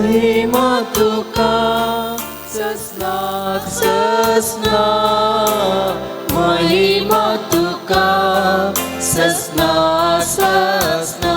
महिमा तुका ससनाक ससना महिमा तुका ससना ससना।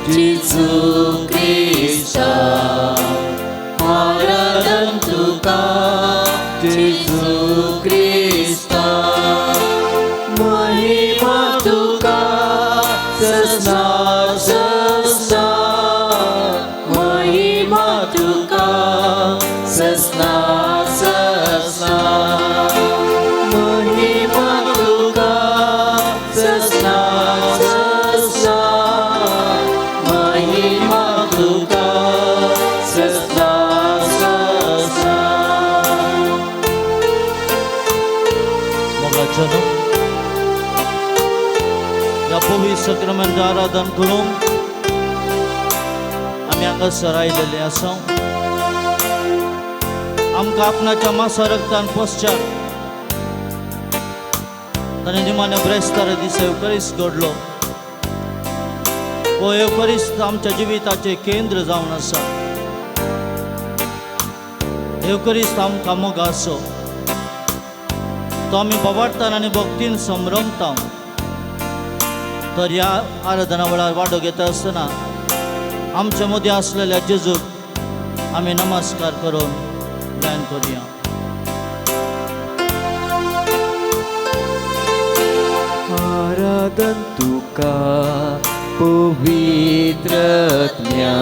जेजू क्रिस्ता आराधन तुका जेजू क्रिस्ता महिमा तुका ससना ससना महिमा तुका ससना ससना महिमा तुका ससना ससना महिमा तुका ससना ससना। मोगाचो ह्या पवित्र सक्रमेंत आराधन करूंक आमी हांगासर आयलेले आसा। आमकां आपणाच्या मासा रक्तान पोसच्याक ताणें निमाण्या ब्रेस्तारा दिसा येवकरीस्त घडलो। हो येवकरीस्त आमच्या जिविताचें केंद्र जावन आसा। येवकरीस्त आमकां मोग आसो तो आमी बाबाडटान आनी भक्तीन संभ्रमता। तर ह्या आराधना वेळार वांटो घेता आसतना आमच्या मदीं आसलेल्या जेजूक आमी नमस्कार करून गायन करुया। आराधन तुका पवित्र आत्म्या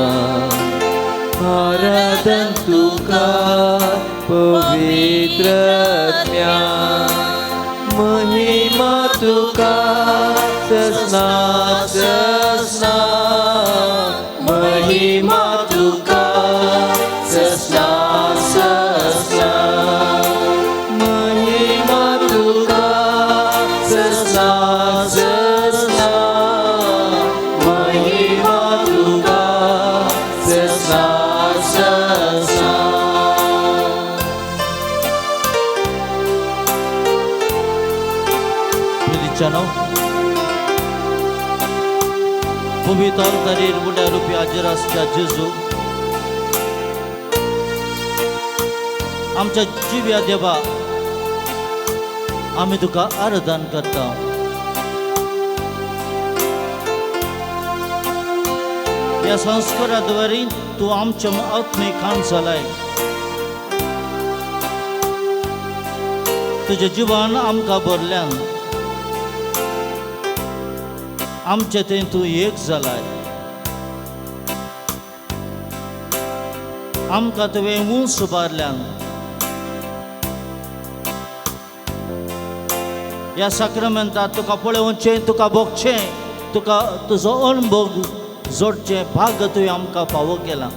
आराधन तुका पवित्र आत्म्या महिमा तुका ससना ससना महिमा तुका ससना ससना महिमा तुका ससना ससना महिमा तुका ससना ससना। प्रितीच्यानो पवित्र अल्तारीर उड्या रुपी हाजीर आसच्या जेजू आमच्या जिव्या देवा आमी तुका आराधन करता। ह्या संस्कारा द्वारे तूं आमच्या आत्मीक खाण जालाय। तुजें जिवन आमकां भरल्यान आमचे थंय तूं एक जालाय। आमकां तुवें उंच उबारल्यान। ह्या साक्रमेंतात तुका पळोवचें, तुका भोगचें, तुका तुजो अणभोग जोडचें भाग्य तुवें आमकां फावो केलां।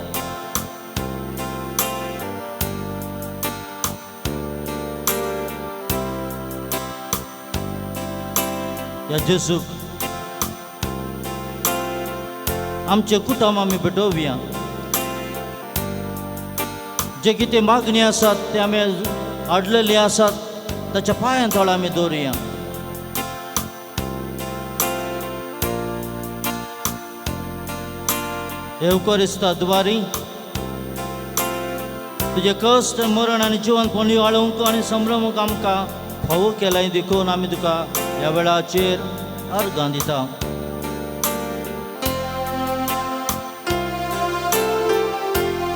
ह्या जेजूक आमचें कुटुंब आमी भेटोवया। जे कितें मागणी आसात ते आमी हाडलेली आसात ताच्या पांयां तळ आमी दवरुया। येवकरिस्ता द्वारी तुजें कश्ट मरण आनी जिवनपण निवाळूंक आनी संभ्रमूंक आमकां फावो केलां देखून आमी तुका ह्या वेळाचेर अर्गां दिता।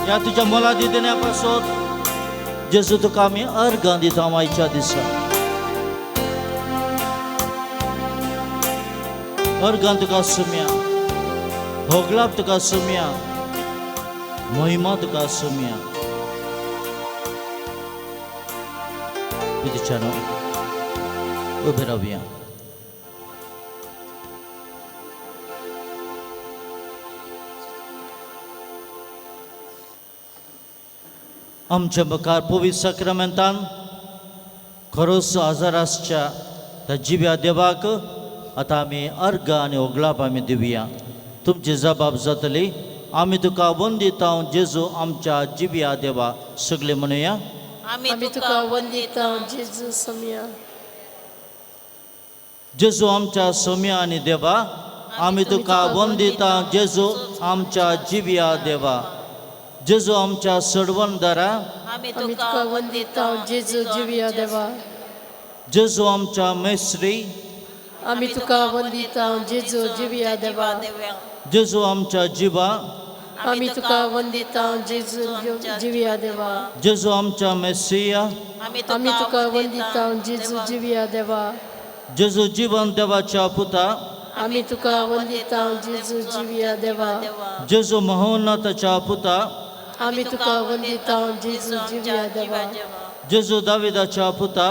ह्या तुज्या मोलादी देण्या पासत जेजू तुका आमी अर्गां दिता आयच्या दिसा। अर्गां तुका सुम्या, होगलाप तुका सुम्या, महिमा तुका सुम्या। पितिच्यानो उबे रावया। आमच्या मुखार पवित्र साक्रामेंतान खरोच आजार आसच्या त्या जिव्या देवाक आतां आमी अर्घ आनी ओगळाप आमी दिवया. तुमची जबाब जातली आमी तुका वंदिता जेजू आमच्या जिव्या देवा. सगळे म्हणुया आमी तुका वंदिता जेजू सोम्या. जेजू आमच्या सोम्या आनी देवा, आमी तुका वंदिता जेजू आमच्या जिव्या देवा. जेजू आमच्या सडवणदारा, आमी तुका वंदिता जेजू जिव्या देवा. जेजू आमच्या मेस्त्री, आमी तुका वंदिता जेजू जिव्या देवा. जेजू आमच्या जिवा, आमी तुका वंदिता जेजू जिव्या देवा. जेजू आमच्या मेसिया, आमी तुका वंदिता जेजू जिव्या देवा. जेजू जिवन देवाच्या पुता, आमी तुका वंदिता जेजू जिव्या देवा. जेजू महोन्नताच्या पुता, आमी तुका वंदिता जेजू जिव्या देवा. जेजू दाविदाच्या पुता,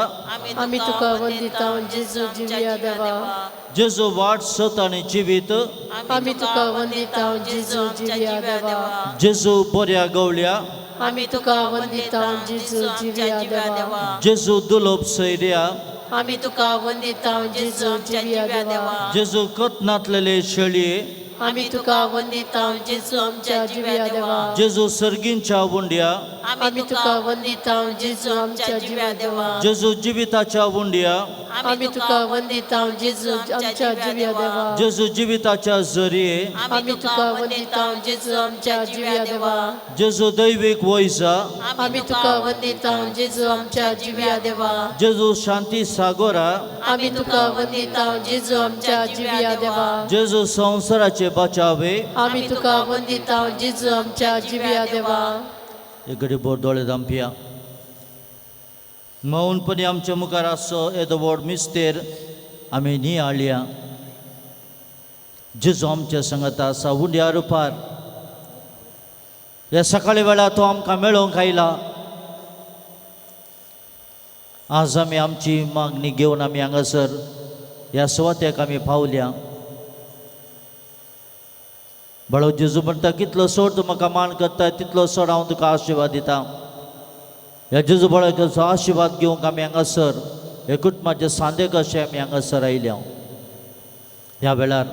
आमी तुका वंदिता जेजू जिव्या देवा. जेजू वाट सत आनी जिवीत, आमी तुका वंदिता जेजू जिव्या देवा. जेजू बऱ्या गवळ्या, आमी तुका वंदिता जेजू जिव्या देवा. जेजू दुलोब सैर्या, आमी तुका वंदिता जेजू जिव्या देवा. जेजू कतनातलेले शेळये, आमी तुका वंदिता जेजू आमच्या जिव्या देवा. जेजू सर्गींच्या उंड्या, आमी तुका वंदिता जेजू आमच्या जिव्या देवा. जेजू जिविताच्या उंड्या, आमी तुका वंदिता जेजू आमच्या जिव्या देवा. जेजू जिविताच्या जरये, आमी तुका वंदिता जेजू आमच्या जिव्या देवा. जेजू दैवीक वैजा, आमी तुका वंदिता जेजू आमच्या जिव्या देवा. जेजू शांती सागोरा, आमी तुका वंदिता जेजू आमच्या जिव्या देवा. जेजू संवसाराचे बचावे, आमी तुका वंदिता जेजू आमच्या जिव्या देवा. एक घडी बोर दोळे दामपिया. मौनपणी आमच्या मुखार आसचो येदो व्हड मिस्तेर आमी नियाळया. जेजू आमच्या सांगाता आसा उंड्या रुपार. ह्या सकाळी वेळार तो आमकां मेळोवंक आयला. आज आमी आमची मागणी घेवन आमी हांगासर ह्या सुवातेक आमी पावल्या. बाळो जेजू म्हणटा कितलो सोड तूं म्हाका मान करता तितलो सोड हांव तुका आशिर्वाद दिता. ह्या जेजू बाळकाचो आशिर्वाद घेवंक आमी हांगासर हे कुटुंबाचे सांदे कशे आमी हांगासर आयल्या. ह्या वेळार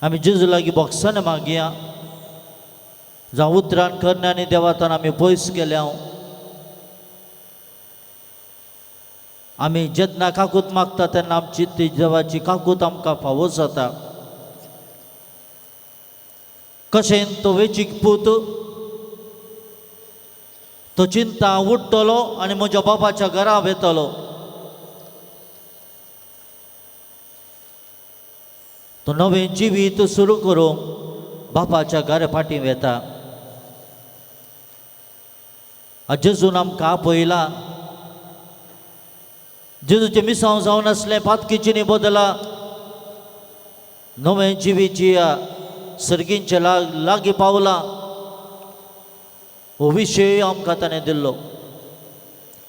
आमी जेजू लागीं बोक्सांनी मागया. जावं उतरान करण्या आनी देवातान आमी पयस गेल्या. आमी जेन्ना काकूत मागता तेन्ना आमची ती देवाची काकूत आमकां फावो जाता. कशें तो वेचीक पूत तो चिंता उठ्ठलो आनी म्हज्या बापाच्या घरा वेतलो. तो नवें जिवीत सुरू करूंक बापाच्या घरा फाटीं वेता. जेजून आमकां आपयला. जेजूचें मिसांव जावन आसलें पातकीचीनी बदला नवें जिवीत सर्गींचे लागीं पावला. हो विशय आमकां ताणें दिल्लो.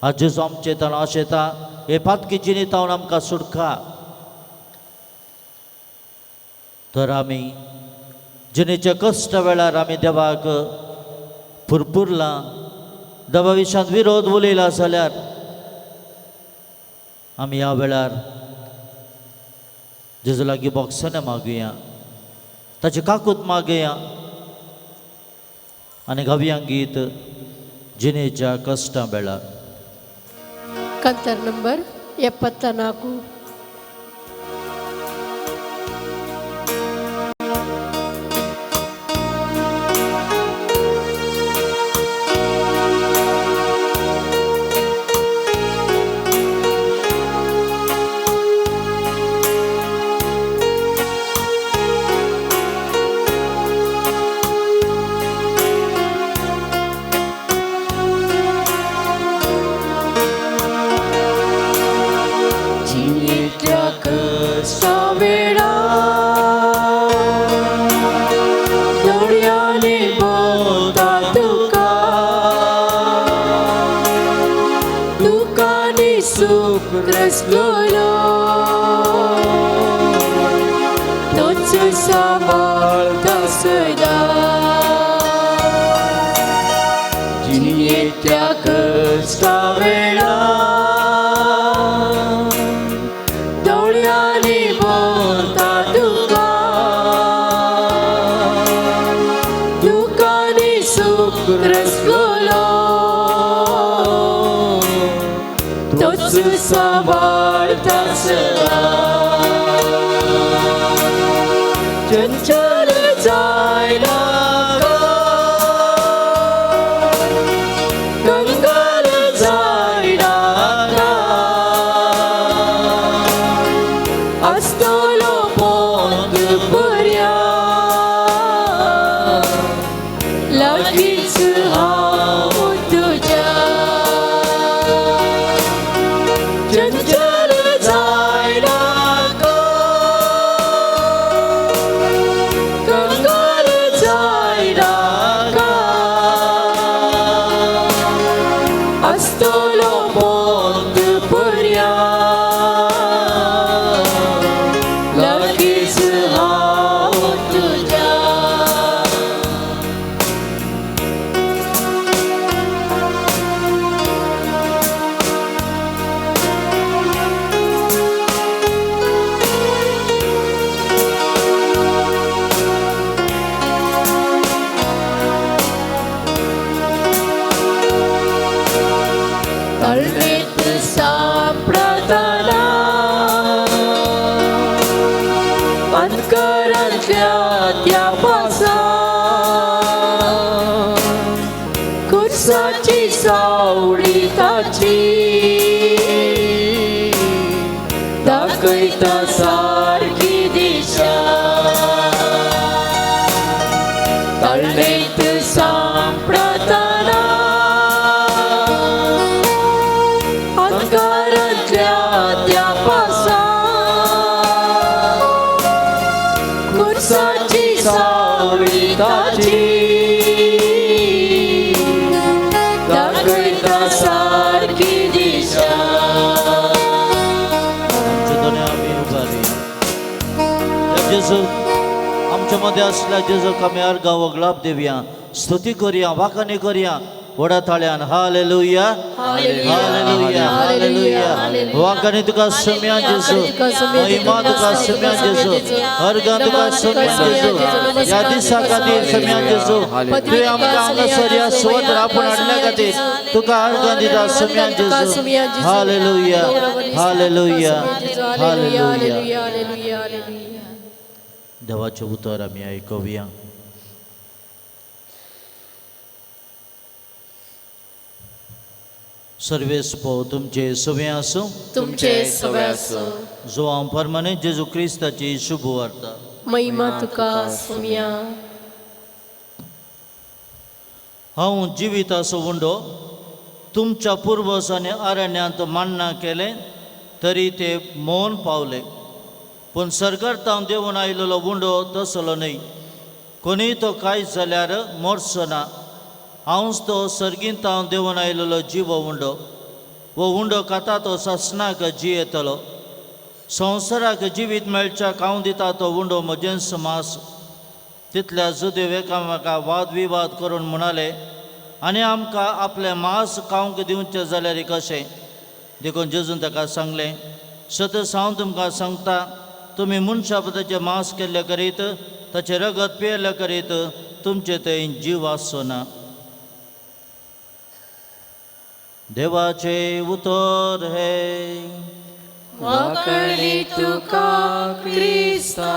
आज जेजू आमचे ताणें आशेता हे पातकी जिणेंत आमकां सुटका. तर आमी जिणेच्या कश्ट वेळार आमी देवाक पुरपुरलां, देवा विशांत विरोध उलयला जाल्यार आमी ह्या वेळार जेजू लागीं बोक्सां मागुया, ताची काकूत मागया आनी गावया गीत जिणेच्या कश्टां वेळार. ಕಂತರ್ ನಂಬರ್ 74. त्या कश्टा वेळा दोळ्यांनी भरता तुका दुकानी सुख रसगुलो तोच सांबाळता सदां चंचल जायनाका कंगाल जायनाका आसतलो पोंत पर्या लागींच हांव तुज्या चंचल जायनाका कंगाल जायनाका आसतलो पोंत पर्या लागींच हांव तुज्या. तळमेत सापडताना अंधकारांतल्या त्या पासा कुर्साची सावळी ताची दाखयता सारकी दिशा. तळमेत सापडताना अंधकारांतल्या त्या पासा कुर्साची सावळी ताची दाखयता सारकी दिशा. आमचे दोने आमी उबारी त्या जेजू आमच्या मध्ये असल्या जेजूक आमी अर्गां वगळाप दिवया, स्तुती करुया, वाखाणी करुया व्हडा ताळ्यान. Hallelujah, hallelujah, hallelujah. वाखाणी तुका सुम्या जेजू, महिमा तुका सुम्या जेजू, अर्गां तुका सुम्या जेजू. ह्या दिसा खातीर सुम्या जेजू, तुवें आमकां हांगासर ह्या सुवातेर आपोवन हाडल्या खातीर तुका अर्गां दिता सुम्या जेजू. Hallelujah, hallelujah, hallelujah. देवाचें उतर आमी आयकुया. सर्वेस पो तुमचे सवे आसूं, तुमचे सवे आसूं. जो हांव परमाने जेजू क्रिस्ताची शुभ वार्ता. महिमा तुका सुम्या. हांव जिविताचो उंडो तुमच्या पुर्वजांनी अरण्यांत मान्ना केलें तरी ते मौन पावले, पूण सरकार देंवून आयिल्लो उंडो तसलो न्हय. कोणीय तो कांय जाल्यार मरचो ना. हांवच तो सर्गींत देंवून आयिल्लो जिवो उंडो. हो उंडो खाता तो सासणाक जियेतलो. संवसाराक जिवीत मेळच्याक हांव दिता तो उंडो म्हजेंच मास. तितल्या जुदेव एकामेका वाद विवाद करून म्हणाले, आनी आमकां आपलें मांस खावंक दिवचें जाल्यार कशें? देखून जेजून ताका सांगलें, सतत हांव तुमकां सांगता, तुमी मनशा ताचें मांस केल्लें करीत, ताचें रगत पियेल्लें करीत तुमचे थंय जीव आसचो ना. देवाचें उतर हें. वाखाणी तुका क्रिस्ता.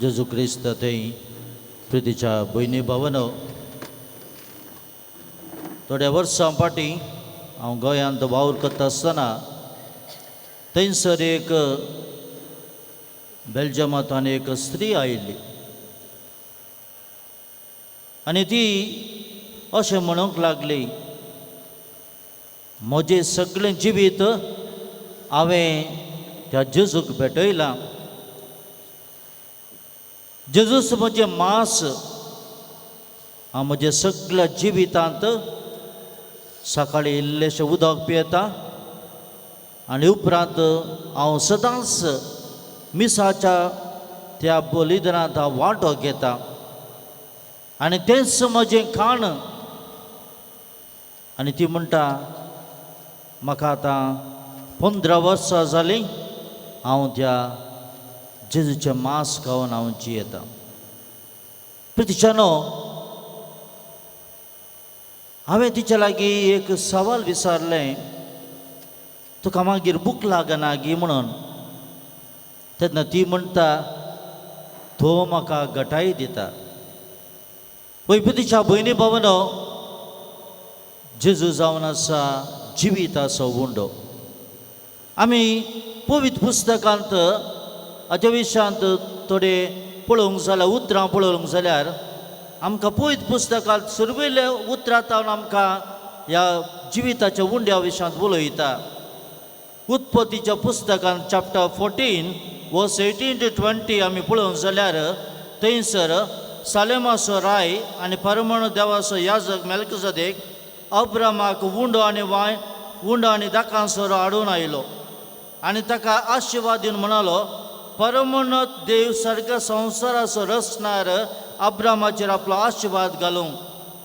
जेजू क्रिस्त थंय प्रितीच्या भयणी भावानो, थोड्या वर्सां फाटीं हांव गोंयांत वावर करता आसतना थंयसर एक बेल्जमांत एक स्त्री आयिल्ली आनी ती अशें म्हणूंक लागली, म्हजें सगळें जिवीत हांवें त्या जेजूक भेटयलां. जेजूस म्हजें मांस. हांव म्हज्या सगळ्या जिवितांत सकाळीं इल्लेशें उदक पियेता आनी उपरांत हांव सदांच मिसाच्या त्या बलिदानांत हांव वांटो घेता. आनी तेंच म्हजें खाण. आनी ती म्हणटा म्हाका आतां 15 वर्सां जालीं हांव त्या जेजूचें मांस खावन हांव जियेतां. प्रितीच्यानो, हांवें तिच्या लागीं एक सवाल विचारलें, तुका मागीर भूक लागना गी म्हणून. तेन्ना ती म्हणटा तो म्हाका घटाय दिता. वैपतीच्या भयणी भावनो, जेजू जावन आसा जिविताचो उंडो. आमी पवित्र पुस्तकांत हाच्या विशयांत थोडे पळोवंक जाल्यार उतरां पळोवंक जाल्यार आमकां पवित्र पुस्तकांत सुरवेल्या उतरां तावन आमकां ह्या जिविताच्या उंड्या विशयांत उलयता. उत्पत्तीच्या पुस्तकांत चॅप्टर 14 वर्स 18 to 20 आमी पळोवंक जाल्यार थंयसर सालेमाचो राय आनी परमण देवाचो याजक मेल्कजदेक अब्रामाक उंडो आनी वाय उंडो आनी दाकांसोरो हाडून आयलो आनी ताका आशिर्वाद दिवन म्हणालो, परमण देव सारक्या संवसाराचो रचणार अब्रामाचेर आपलो आशिर्वाद घालूंक.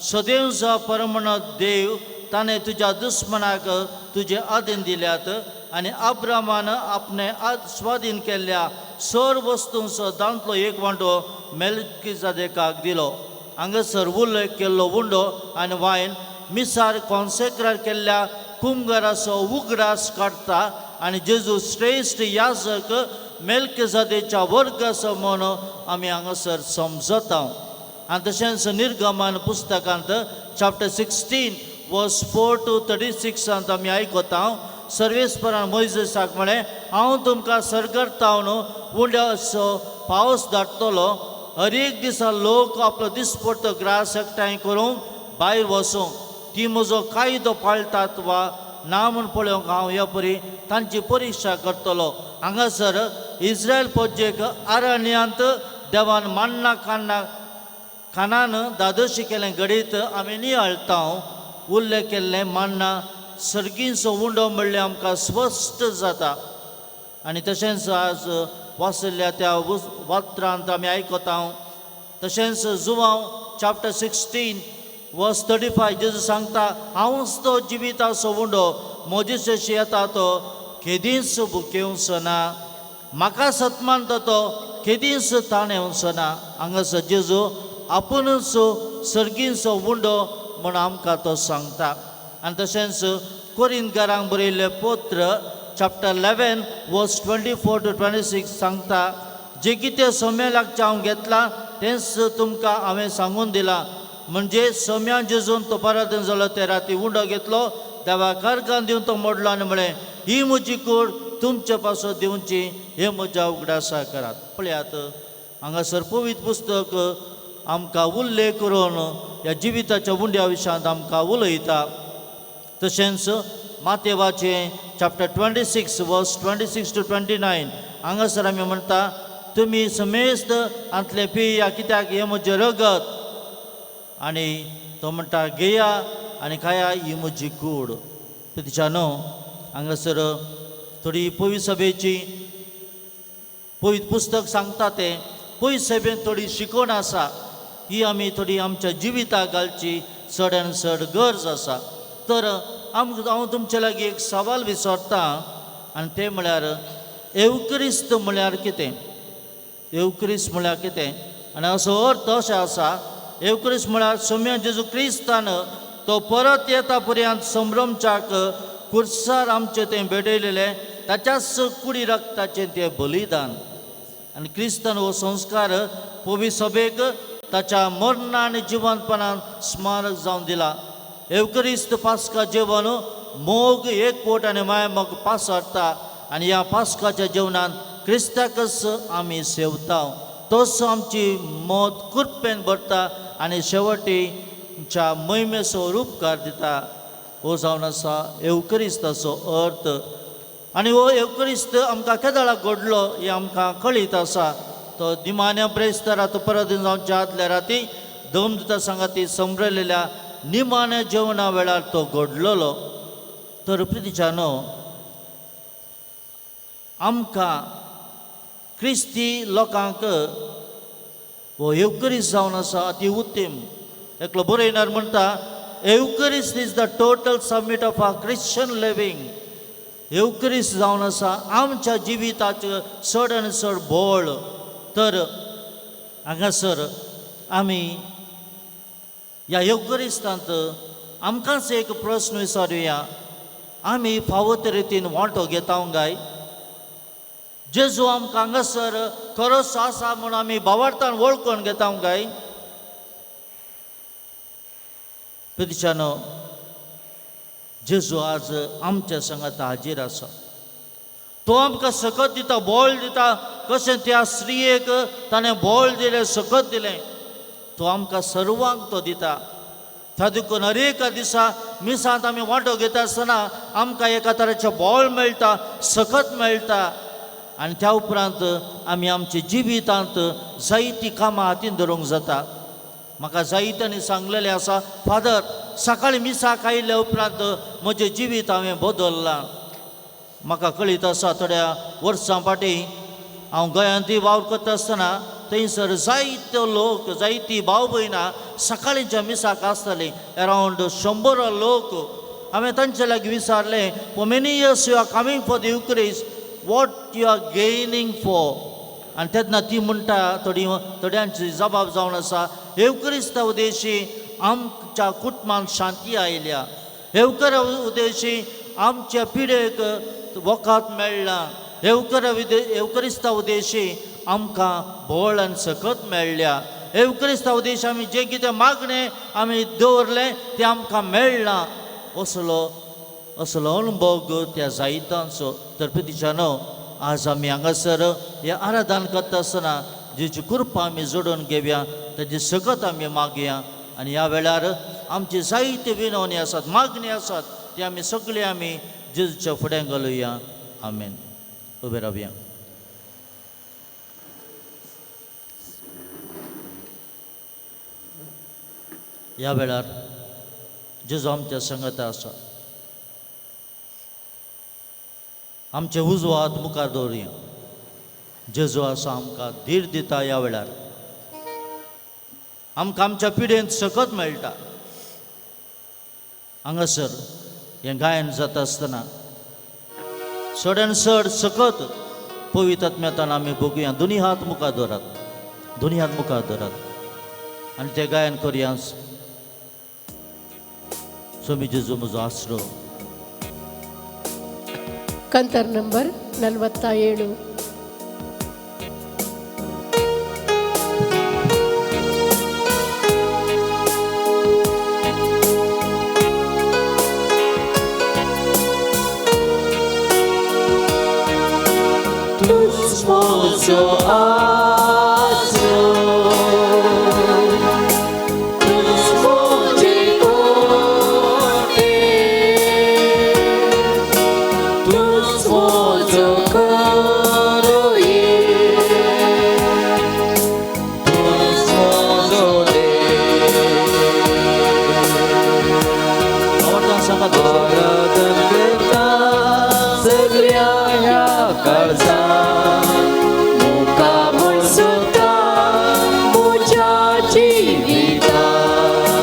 सदैव जो परमण देव ताणें तुज्या दुस्मनाक तुजे आदीन दिल्यात आनी अब्रामान आपणे स्वाधीन केल्ल्या सर्व वस्तूंचो दांतलो एक वांटो मेल्किजादेकाक दिलो. हांगासर उल्लेख केल्लो उंडो आनी वायन मिसार कॉन्सेक्रार केल्ल्या कुमगाराचो उगडास काडटा आनी जेजू श्रेश्ठ याजक मेल्किजादेच्या वर्गाचो म्हूण आमी हांगासर समजता. आनी तशेंच निर्गमन पुस्तकांत चॅप्टर 16 वर्स 4 to 36 आमी आयकता, सर्वेस्परान मोयजेसाक म्हळें, हांव तुमकां सरगर्तावन उंड्याचो पावस धाडटलो. हर एक दिसा लोक आपलो दिसपट्टो ग्रास एकठांय करूंक भायर वचूं, ती म्हजो कायदो पाळटात वा ना म्हूण पळोवंक हांव ह्या परी तांची परिक्षा करतलो. हांगासर इस्रायल पोजेक आरण्यांत देवान मान्ना कान्ना खानान दादोशी केलें घडीत आमी नियाळटा. उल्लेख केल्लें मान्ना सर्गींचो उंडो म्हणल्यार आमकां स्पश्ट जाता. आनी तशेंच आज वाचिल्ल्या त्या वात्रांत आमी आयकता. तशेंच जुवांव चॅप्टर 16 वर्स 35 जेजू सांगता, हांवच तो जिविताचो उंडो, म्हजे जशी येता तो केदींच भुकेवचो ना, म्हाका सतमानता तो केदींच ताणेवचो ना. हांगासर जेजू आपुणूच सर्गींचो उंडो म्हूण आमकां तो सांगता. आनी तशेंच कोरिंदकारांक बरयल्लें पत्र चॅप्टर 11 वर्स 24 to 26 सांगता, जे कितें सोम्या लागचें हांव घेतलां तेंच तुमकां हांवें सांगून दिलां. म्हणजे सोम्या जेजून तो परत जालो ते राती उंडो घेतलो, देवा कारगान दिवन तो मोडलो आनी म्हळें, ही म्हजी कूड तुमचे पासत दिवची, हे म्हज्या उगडासा करात. पळयात हांगासर पवित्र पुस्तक आमकां उल्लेख करून ह्या जिविताच्या उंड्या विशयांत आमकां उलयता. तशेंच मातेवाचें चॅप्टर 26 वर्स 26 to 29 हांगासर आमी म्हणटा, तुमी समेस्त हांतलें पिया, कित्याक हें म्हजें रगत. आनी तो म्हणटा घेया आनी खाया, ही म्हजी कूड. तिच्या न्हू हांगासर थोडी पवित्र सभेची पवित्र पुस्तक सांगता तें पवित्र सभेन थोडी शिकवण आसा, ही आमी थोडी आमच्या जिविताक घालची चड आनी चड गरज आसा. तर हांव तुमचे लागीं एक सवाल विचारता आनी तें म्हळ्यार एवक्रिस्त म्हळ्यार कितें? एवक्रिस्त म्हळ्यार कितें? आनी असो अर्थ अशें आसा, एवक्रिस्त म्हळ्यार सोम्या जेजू क्रिस्तान तो परत येता पर्यंत संभ्रमच्याक कुर्सार आमचें तें भेटयलेलें ताच्याच कुडी रक्ताचें तें बलिदान. आनी क्रिस्तान हो संस्कार पवित्र सभेक ताच्या मरणा आनी जिवंतपणान स्मारक जावन दिला. एवक्रिस्त पास्का जेवण मोग एकवट आनी माया मोग पासरता आनी ह्या पास्काच्या जेवणान क्रिस्ताकच आमी सेवता, तोच आमची मत कृपेन भरता आनी शेवटीच्या महिमेचो रूपकार दिता. हो जावन आसा एवक्रिस्ताचो अर्थ. आनी हो एवक्रिस्त आमकां केदळाक घडलो हें आमकां कळीत आसा. तो निमाण्या ब्रेस्तारा तो परत जावच्या आदल्या राती दोन दिता सांगाती संभ्रलेल्या निमाण्या जेवणा वेळार तो घडलेलो. तर प्रितीच्यानो, आमकां क्रिस्ती लोकांक हो येवकरीस जावन आसा अती उत्तम. एकलो बरयणार म्हणटा, Eucharist is the total summit of our Christian living. Eucharist जावन आसा आमच्या जिविताचें चड आनी चड बळ. तर हांगासर आमी ह्या येवकरिस्तांत आमकांच एक प्रस्न विचारुया, आमी फावो ते रितीन वांटो घेता काय? जेजू आमकां हांगासर खरोच आसा म्हूण आमी भावार्थान वळखून घेता काय? पितिच्यानो, जेजू आज आमच्या संगात हाजीर आसा. तो आमकां सकत दिता, बळ दिता. कशें त्या स्त्रियेक ताणें बळ दिलें, सकत दिलें, तो आमकां सर्वांक तो दिता. त्या देखून हर एका दिसा मिसांत आमी वांटो घेता आसतना आमकां एका तरेचें बळ मेळटा, सकत मेळटा. आनी त्या उपरांत आमी आमच्या जिवितांत जायतीं कामां हातीन धरूंक जाता. म्हाका जायत्यांनी सांगलेलें आसा, फादर सकाळीं मिसाक आयिल्ल्या उपरांत म्हजें जिवीत हांवें बदल्लां. म्हाका कळीत आसा, थोड्या वर्सां फाटीं हांव गोंयांतूय वावर करता आसतना थंयसर जायते लोक, जायती भाव भयणां सकाळींच्या मिसाक आसतालीं, अरावंड 100 लोक. हांवें तांचे लागीं विचारलें, for many years you are coming for the Eucharist, what you are gaining for? आनी तेन्ना ती म्हणटा, थोडी थोड्यांची जबाब जावन आसा, येवक्रिस्ता उद्देशी आमच्या कुटुंबांत शांती आयल्या, येवकर उद्देशी आमच्या पिढेक वखद मेळ्ळां, येवकरिस्ता उद्देशी आमकां बळ आनी सकत मेळ्ळ्या, येवकरिस्ता उद्देशी आमी जें कितें मागणें आमी दवरलें तें आमकां मेळ्ळां. असलो असलो अणभव त्या जायतांचो. तर पितिच्यानो, आज आमी हांगासर हें आराधन करता आसतना जेची कृपा आमी जोडून घेवया, ताजी सकत आमी मागया. आनी ह्या वेळार आमची जायते विनवणी आसात, मागणी आसात, ती आमी सगळी आमी जेजूच्या फुड्यान घालुया. आमेन. उबे रावया. ह्या वेळार जेजू आमच्या संगता आसा. आमचे उजवो हात मुखार दवरुया. जेजू आसा आमकां धीर दिता. ह्या वेळार आमकां आमच्या पिढेंत सकत मेळटा. हांगासर हें गायन जाता आसतना चड आनी चड सकत पवित्र आत्म्यान आमी बघुया. दोनी हात मुखार दवरात, दोनी हात मुखार दवरात आनी तें गायन करुया. स्वामी जेजू म्हजो आसरो. ಕಂತರ್ ನಂಬರ್ 47. तूच म्हजो आसरो, तूच म्हजें कोटें, तूच म्हजो करोये, तूच म्हजो देव. आवडटा सांगात. आराधन करता सगळ्या ह्या काळजान, मुका म्हूण सोदता म्हज्या जिवितान,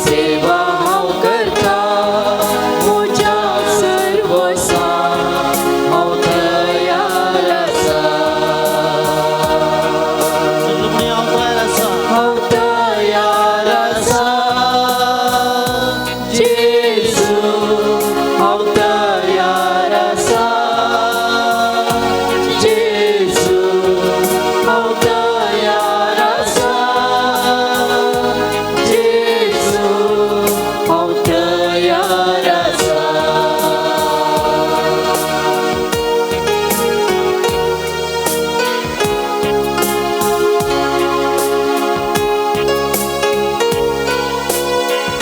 सेवा हांव करता म्हज्या सर्वसान, हांव तयार आसा. सगळें म्हणया, हांव तयार आसा. हांव तयार आसा जेजू, हांव तयार आसा जेजू, हांव तयार आसा जेजू, हांव तयार आसा.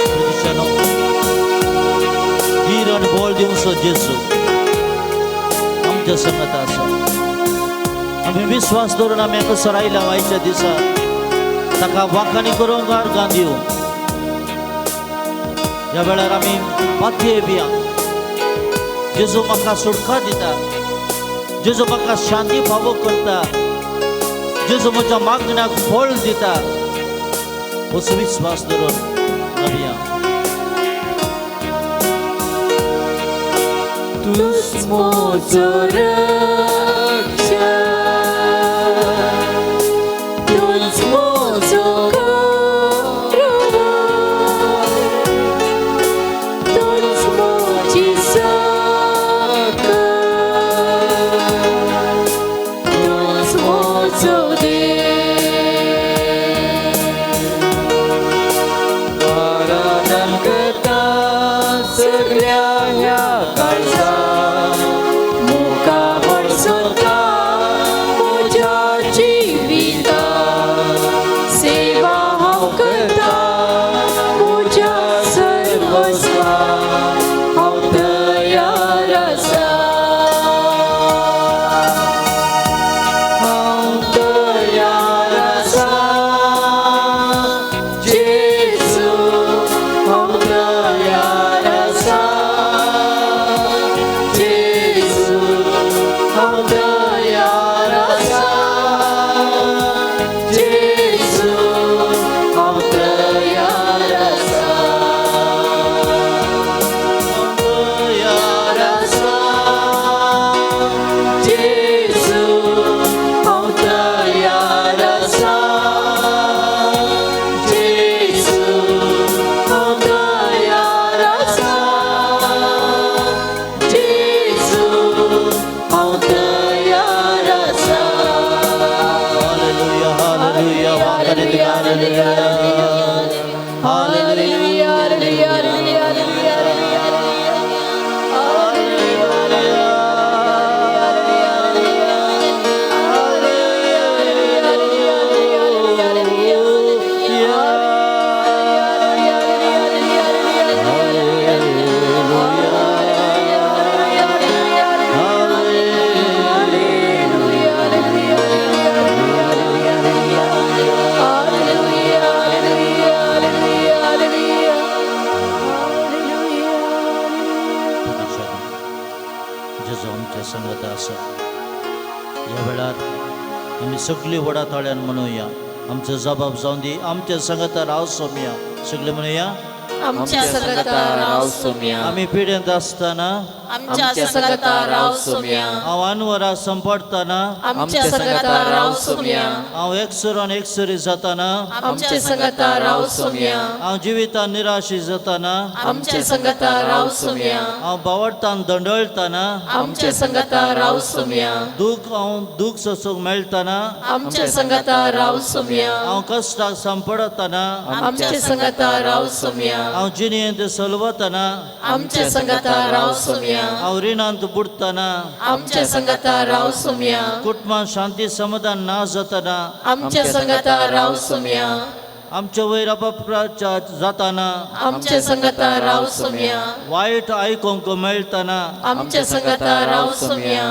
पितिच्यानो, धीर आनी बळ दिवचो जेजू आमच्या संगत आसा. आमी विश्वास दवरून आमी हांगासर आयल्या आयच्या दिसा ताका वाखाणी करूंक अर्गां दिवं. ह्या वेळार आमी पातये बिया. जेजू म्हाका सुटका दिता, जेजू म्हाका शांती फावो करता. जेजू म्हज्या मागण्याक फळ दिता. असो विस्वास धरून गावया. तूच म्हजो रक्षक, तूच म्हजो कारभार, तूच म्हजी साकर, तूच म्हजो देव. आराधन करता सगळ्या ह्या काळजा मुखामळ सोदता म्हज्या जिविता, सेवा हांव करता म्हज्या सर्वस्वा, हांव तयार आसा, हांव तयार आसा जेजू, हांव तयार आसा जेजू, हांव तयार आसा जेजू, हांव तयार आसा, तयार आसा जेजू, हांव तयार आसा जेजू, हांव तयार आसा जेजू, हांव तयार आसा. Hallelujah, hallelujah, hallelujah, hallelujah, hallelujah, hallelujah, hallelujah, जेजू आमच्या संगत आसा. ह्या वेळार आमी सगळीं व्हडा ताळ्यान म्हणुया, आमचो जबाब जावन दी, आमच्या संगता राव सोमया. सगळे म्हणुया, आमच्या संगता राव सोम्या. आमी पिडेंत आसतना, आमच्या संगता राव सोम्या. हांव अनवरा संपडतना, आमच्या संगता राव सोम्या. हांव एकसुरान एकसुरी जातना, आमच्या संगता राव सोम्या. हांव जिवितान निराशी जातना, आमच्या संगता राव सोम्या. हांव बावडतान दंडळतना, आमच्या संगता राव सोम्या. दूख हांव दूख सोसूंक मेळतना, आमच्या संगता राव सोम्या. हांव कश्टाक सांपडतना, आमच्या संगता राव सोम्या. हांव जिणेंत सलवतना, आमच्या संगता राव सोम्या. हांव रिणांत बुडतना, आमच्या संगता राव सोम्या. कुटुंबांत शांती समाधान ना जातना, आमच्या संगता राव सोम्या. आमच्या वयर अपप्रचार जातना, आमच्या संगता राव सोम्या. वायट आयकूंक मेळतना, आमच्या संगता राव सोम्या.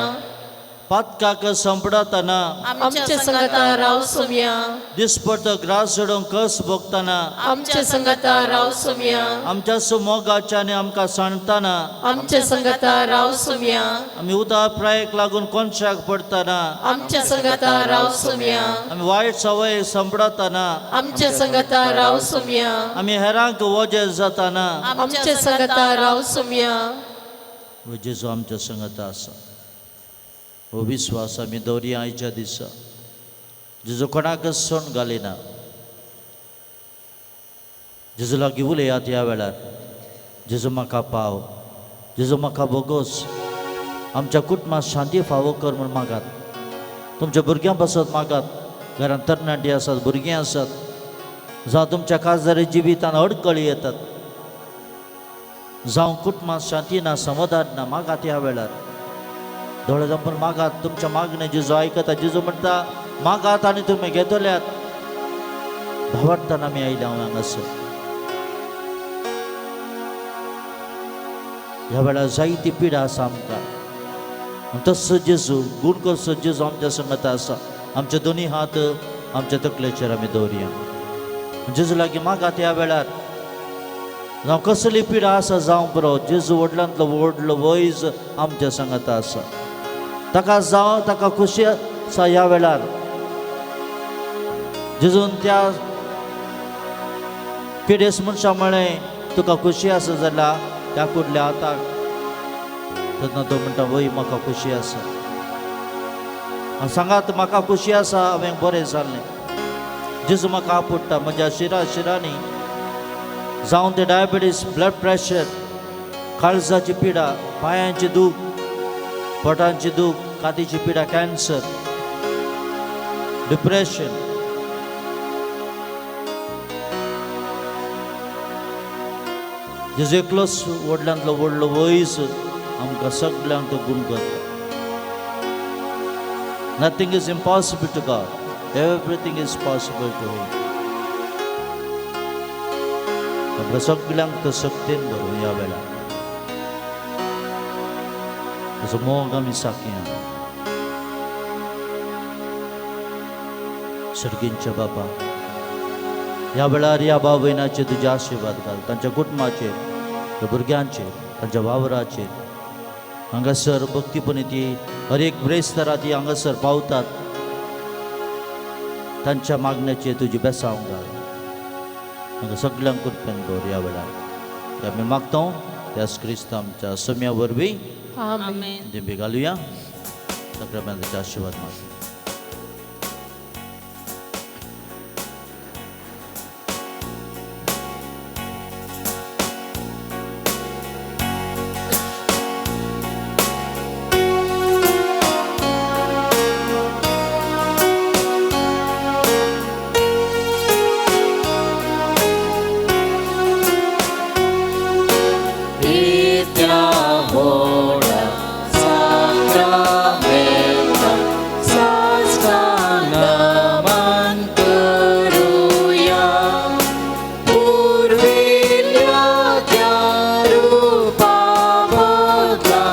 पातकाक संपडतना, आमच्या संगता राव सोम्या. दिसपट्ट ग्रास जोडूंक कस भोगतना, आमच्या संगता राव सोम्या. आमच्या सुमोगाच्या आनी आमकां सांडतना, आमच्या संगता राव सोम्या. आमी उदक प्रायेक लागून कोनशाक पडतना, आमच्या संगता राव सोम्या. आमी वायट सवय संपडतना, आमच्या संगता राव सोम्या. आमी हेरांक वजें जातना, आमच्या संगता राव सोम्या. हो जेजू आमच्या संगता आसा. हो विस्वास आमी दवरया आयच्या दिसा. जेजू कोणाकच सोण घालिना. जेजू लागीं उलयात ह्या वेळार, जेजू म्हाका पाव, जेजू म्हाका भोगोस, आमच्या कुटुंबात शांती फावो कर म्हूण मागात. तुमच्या भुरग्यां पासत मागात. घरांत तरणाटी आसात, भुरगीं आसात, जावं तुमच्या काजारी जिवितान अडकळी येतात, जावं कुटुंबात शांती ना, समाधान ना, मागात ह्या वेळार. दोळे धांपून मागात. तुमच्या मागणें जेजू आयकता. जेजू म्हणटा, मागात आनी तुमी घेतल्यात. भावार्थान आमी आयल्या हांव हांगासर. ह्या वेळार जायती पिडा आसा आमकां. तसो जेजू गूण करचो जेजू आमच्या संगता आसा. आमचे दोनी हात आमच्या तकलेचेर आमी दवरया. जेजू लागीं मागात ह्या वेळार. जावं कसली पिडा आसा जावं बरो, जेजू व्हडल्यांतलो व्हडलो वैज आमच्या संगता आसा. ताका जावं ताका खुशी आसा ह्या वेळार. जेजून त्या पिडेस मनशा म्हळें तुका खुशी आसा जाल्यार त्या कुडल्या हाताक, तेन्ना तो म्हणटा वय म्हाका खुशी आसा. आनी सांगात म्हाका खुशी आसा, हांवें बरें जाल्लें. जेजू म्हाका आपुडटा म्हज्या शिरा शिरांनी, जावं ते डायबिटीज, ब्लड प्रेशर, काळजाची पिडा, पांयांची दूख, पोटांची दूख, कातीची पिडा, कॅन्सर, डिप्रेशन, जेजू एकलोच व्हडल्यांतलो व्हडलो वयस आमकां सगल्यांक तो गुण करता. Nothing is impossible to God, everything is possible to him. आमकां सगल्यांक तो शक्तीन भरूं ह्या वेळार. ताचो मोग आमी साकया. सर्गींच्या बापा, ह्या वेळार ह्या भाव भयणाचेर तुजे आशिर्वाद घाल, तांच्या कुटुंबाचेर, त्या भुरग्यांचेर, तांच्या वावराचेर. हांगासर भक्तीपणी ती हर एक ब्रेस्तारा ती हांगासर पावतात, तांच्या मागण्याचेर तुजी बेसांव घाल. हांगा सगल्यांक कृपेन दवर ह्या वेळार. हे आमी मागता त्याच क्रिस्त आमच्या सम्या वरवीं. आमेन. दिंबी घालुया, सगळ्या आशिर्वाद मागया. त्या व्हडा साक्रामेंता साष्टांग नमन करुया. पुर्विल्ल्या त्या रुपा बदला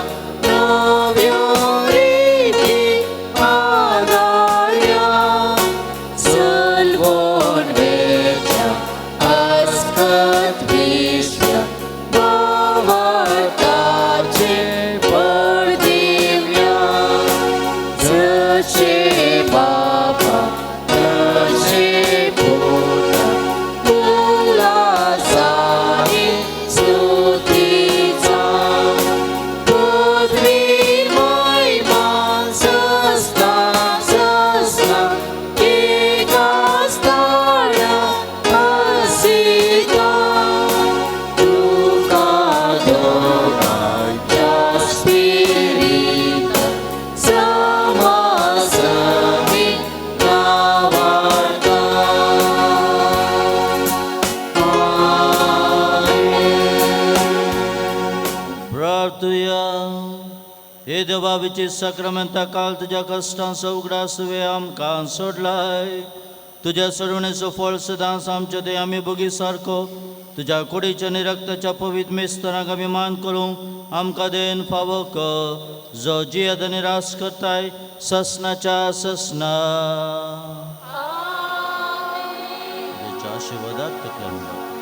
नव्या रिती आदारया. सलवण वेच्या अस्कत विश्व भावार्थाचे फळ दिवया. जशे बापा तशे पुता उल्हासाने स्तुतीचा. पदवी महिमा सस्ता सस्ता एका स्थाना आसिता. तुका दोगांच्या स्पिरिता समासमी नावार्ता. प्रार्थुया. हे देवा, विचित्र साक्रामेंता काल तुज्या कश्टांचो उगडास तुवें आमकां सोडलाय. तुज्या सोडवणेचो फळ सदांच आमच्या ते आमी भोगी सारको तुज्या कुडीच्या आनी रक्ताच्या पवित्र मेस्तरांक आमी मान करूंक आमकां देन फावो कर, जो जियेत आनी रास करताय ससनाच्या ससना. तेच्या आशिर्वादाक तकल्या.